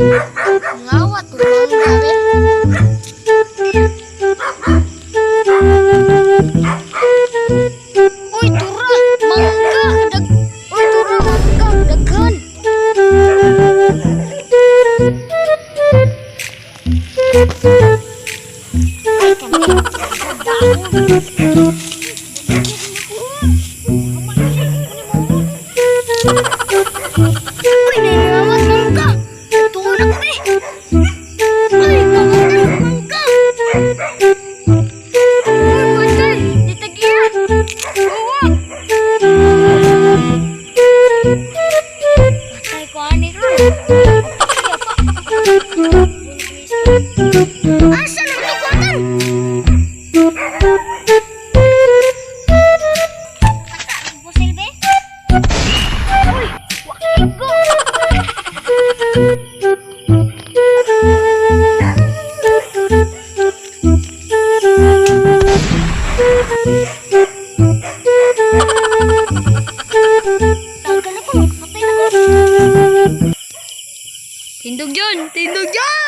Ngawat ko mangga be. Uy, tura, mangga, dag. Uy, tura, mangga, daghan. Ay, kani. Dahon. Uy, nanawat mangga. Tulak be. Ay, kamutan mangga. Uy, patay. Nitagiya. Uwak. Patay ko ani ron. Siya pa. Asa na ito kuwatan? Kata, pusil be? Uy, wakigo. Tagal na ko, patay na ko. Tindog yun! Tindog yun!